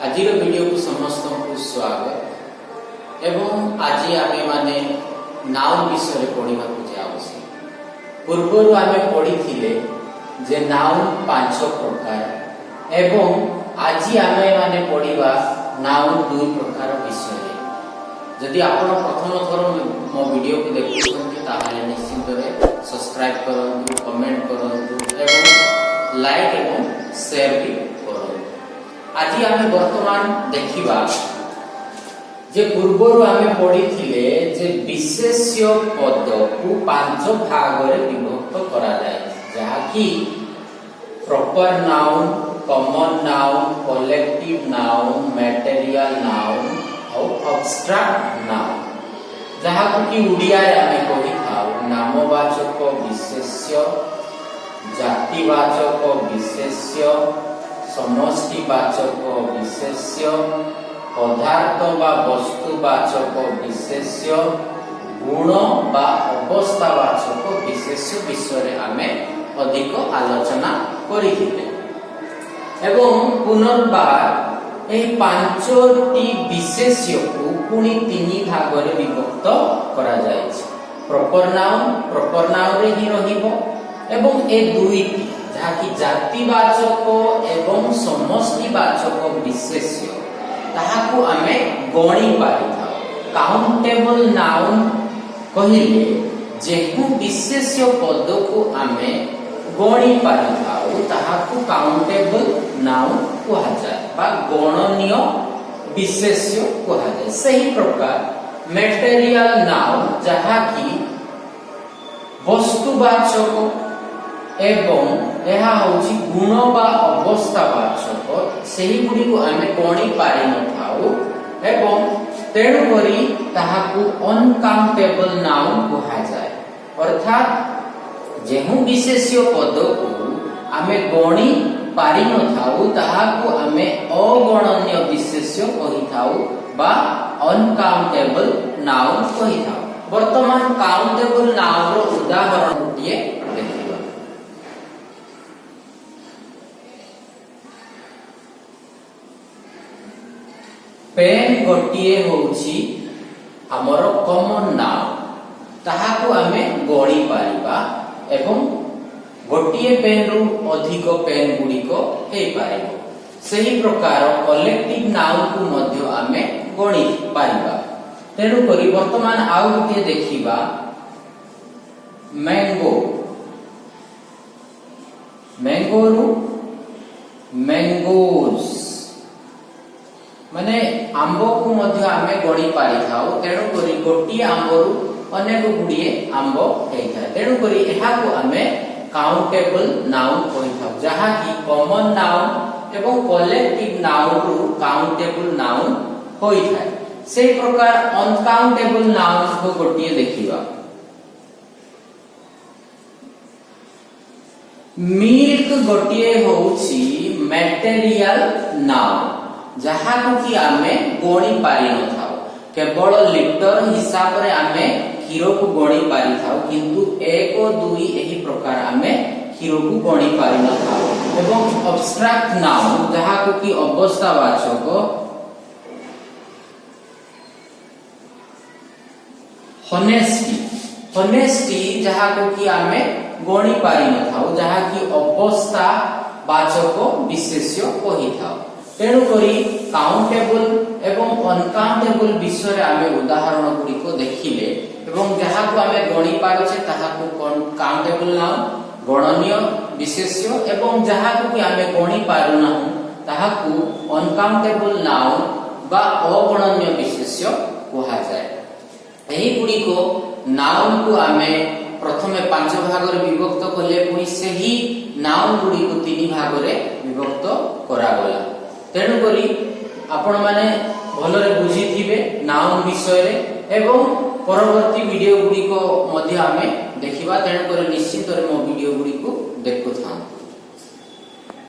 ଆଜିର ଭିଡ଼ିଓକୁ ସମସ୍ତଙ୍କୁ ସ୍ୱାଗତ ଏବଂ ଆଜି ଆମେମାନେ ନାଉନ୍ ବିଷୟରେ ପଢ଼ିବାକୁ ଯାଉଛେ। ପୂର୍ବରୁ ଆମେ ପଢ଼ିଥିଲେ ଯେ ନାଉନ୍ ପାଞ୍ଚ ପ୍ରକାର ଏବଂ ଆଜି ଆମେମାନେ ପଢ଼ିବା ନାଉନ୍ ଦୁଇ ପ୍ରକାର ବିଷୟରେ। ଯଦି ଆପଣ ପ୍ରଥମ ଥର ମୋ ଭିଡ଼ିଓକୁ ଦେଖୁଛନ୍ତି, ତାହେଲେ ନିଶ୍ଚିନ୍ତରେ ସବସ୍କ୍ରାଇବ୍ କରନ୍ତୁ, କମେଣ୍ଟ କରନ୍ତୁ ଏବଂ ଲାଇକ୍ ଏବଂ ସେୟାର ବି କରନ୍ତୁ। ଆଜି ଆମେ ବର୍ତ୍ତମାନ ଦେଖିବା ଯେ ପୂର୍ବରୁ ଆମେ ପଢ଼ିଥିଲେ ଯେ ବିଶେଷ୍ୟ ପଦକୁ ପାଞ୍ଚ ଭାଗରେ ବିଭକ୍ତ କରାଯାଇଛି, ଯାହାକି proper noun, common noun, collective noun, material noun ଆଉ ଅବଷ୍ଟ୍ରାକ୍ଟ ନାଉନ୍, ଯାହାକୁ କି ଓଡ଼ିଆରେ ଆମେ କହିଥାଉ ନାମବାଚକ ବିଶେଷ୍ୟ, ଜାତିବାଚକ ବିଶେଷ୍ୟ, ସମଷ୍ଟିବାଚକ ବିଶେଷ୍ୟ, ପଦାର୍ଥ ବା ବସ୍ତୁବାଚକ ବିଶେଷ୍ୟ, ଗୁଣ ବା ଅବସ୍ଥାବାଚକ ବିଶେଷ୍ୟ ବିଷୟରେ ଆମେ ଅଧିକ ଆଲୋଚନା କରିଥିଲେ। ଏବଂ ପୁନର୍ବାର ଏହି ପାଞ୍ଚଟି ବିଶେଷ୍ୟକୁ ପୁଣି ତିନି ଭାଗରେ ବିଭକ୍ତ କରାଯାଇଛି। ପ୍ରପର ନାଉନ୍ ପ୍ରପର ନାଉନରେ ହିଁ ରହିବ ଏବଂ ଏ ଦୁଇଟି, ଯାହାକି ଜାତିବାଚକ ଏବଂ ସମଷ୍ଟିବାଚକ ବିଶେଷ୍ୟ, ତାହାକୁ ଆମେ ଗଣି ପାରିଥାଉ। କାଉଣ୍ଟେବଲ ନାଉନ୍ କହିଲେ ଯେଉଁ ବିଶେଷ୍ୟ ପଦକୁ ଆମେ ଗଣି ପାରିଥାଉ, ତାହାକୁ କାଉଣ୍ଟେବଲ ନାଉନ୍ କୁହାଯାଏ ବା ଗଣନୀୟ ବିଶେଷ୍ୟ କୁହାଯାଏ। ସେହି ପ୍ରକାର ମେଟେରିଆଲ ନାଉନ୍, ଯାହାକି ବସ୍ତୁବାଚକ ଏବଂ ଏହା ହେଉଛି ଗୁଣ ବା ଅବସ୍ଥାବାଚକ, ସେହିଗୁଡ଼ିକୁ ଆମେ ଗଣି ପାରିନଥାଉ ଏବଂ ତେଣୁକରି ତାହାକୁ ଅନକାଉଣ୍ଟେବଲ ନାଉନ୍ କୁହାଯାଏ। ଅର୍ଥାତ୍ ଯେଉଁ ବିଶେଷ୍ୟ ପଦକୁ ଆମେ ଗଣି ପାରିନଥାଉ, ତାହାକୁ ଆମେ ଅଗଣନୀୟ ବିଶେଷ୍ୟ କହିଥାଉ ବା ଅନକାଉଣ୍ଟେବଲ ନାଉନ୍ କହିଥାଉ। ବର୍ତ୍ତମାନ କାଉଣ୍ଟେବଲ ନାଉନର ଉଦାହରଣ ଗୋଟିଏ ଦେଖିବା। ପେନ୍ ଗୋଟିଏ ହେଉଛି ଆମର କମନ ନାଉନ୍, ତାହାକୁ ଆମେ ଗଣି ପାରିବା ଏବଂ ଗୋଟିଏ ପେନ୍ରୁ ଅଧିକ ପେନ୍ ଗୁଡ଼ିକ ହେଇପାରିବ। ସେହି ପ୍ରକାର କଲେକ୍ଟିଭ ନାଉନକୁ ମଧ୍ୟ ଆମେ ଗଣି ପାରିବା। ତେଣୁକରି ବର୍ତ୍ତମାନ ଆଉ ଗୋଟିଏ ଦେଖିବା, ମ୍ୟାଙ୍ଗୋ। ମ୍ୟାଙ୍ଗୋରୁ ମ୍ୟାଙ୍ଗୋଜ, ମାନେ ଆମ୍ବକୁ ମଧ୍ୟ ଆମେ ଗଣି ପାରିଥାଉ। ତେଣୁକରି ଗୋଟିଏ ଆମ୍ବରୁ ଅନେକ ଗୁଡ଼ିଏ ଆମ୍ବ ହେଇଥାଏ। ତେଣୁକରି ଏହାକୁ ଆମେ କାଉଣ୍ଟେବଲ ନାଉନ୍ କହିଥାଉ, ଯାହାକି କମନ ନାଉନ୍ ଏବଂ କଲେକ୍ଟିଭ ନାଉନରୁ କାଉଣ୍ଟେବଲ ନାଉନ୍ ହୋଇଥାଏ। ସେଇ ପ୍ରକାର ଅନକାଉଣ୍ଟେବଲ ନାଉନକୁ ଗୋଟିଏ ଦେଖିବା। ମିଲ୍କ ଗୋଟିଏ ହଉଛି ମ୍ୟାଟେରିଆଲ ନାଉନ୍, ଯାହାକୁ କି ଆମେ ଗଣି ପାରିନଥାଉ। କେବଳ ଲିଟର ହିସାବରେ ଆମେ କ୍ଷୀରକୁ ଗଣି ପାରିଥାଉ, କିନ୍ତୁ ଏକ, ଦୁଇ ଏହି ପ୍ରକାର ଆମେ କ୍ଷୀରକୁ ଗଣି ପାରିନଥାଉ। ଏବଂ ଅବଷ୍ଟ୍ରାକ୍ଟ ନାଉନ୍, ଯାହାକୁ କି ଅବସ୍ଥାବାଚକ, ହନେଷ୍ଟି। ହନେଷ୍ଟି ଯାହାକୁ କି ଆମେ ଗଣି ପାରିନଥାଉ, ଯାହାକି ଅବସ୍ଥା ବାଚକ ବିଶେଷ୍ୟ କହିଥାଉ। ତେଣୁକରି କାଉଣ୍ଟେବଲ ଏବଂ ଅନକାଉଣ୍ଟେବଲ ବିଷୟରେ ଆମେ ଉଦାହରଣ ଗୁଡ଼ିକ ଦେଖିଲେ ଏବଂ ଯାହାକୁ ଆମେ ଗଣି ପାରୁଛେ, ତାହାକୁ କାଉଣ୍ଟେବଲ ନାଉନ୍, ଗଣନୀୟ ବିଶେଷ୍ୟ ଏବଂ ଯାହାକୁ କି ଆମେ ଗଣି ପାରୁନାହୁଁ, ତାହାକୁ ଅନକାଉଣ୍ଟେବଲ ନାଉନ୍ ବା ଅଗଣନୀୟ ବିଶେଷ୍ୟ କୁହାଯାଏ। ଏହି ଗୁଡ଼ିକ ନାଉନକୁ ଆମେ ପ୍ରଥମେ ପାଞ୍ଚ ଭାଗରେ ବିଭକ୍ତ କଲେ, ପୁଣି ସେହି ନାଉନ ଗୁଡ଼ିକୁ ତିନି ଭାଗରେ ବିଭକ୍ତ କରାଗଲା। ତେଣୁକରି ଆପଣମାନେ ଭଲରେ ବୁଝିଥିବେ ନାଉନ ବିଷୟରେ ଏବଂ ପରବର୍ତ୍ତୀ ଭିଡ଼ିଓ ଗୁଡ଼ିକ ମଧ୍ୟ ଆମେ ଦେଖିବା। ତେଣୁକରି ନିଶ୍ଚିତରେ ମୋ ଭିଡ଼ିଓ ଗୁଡ଼ିକୁ ଦେଖୁଥାନ୍ତୁ।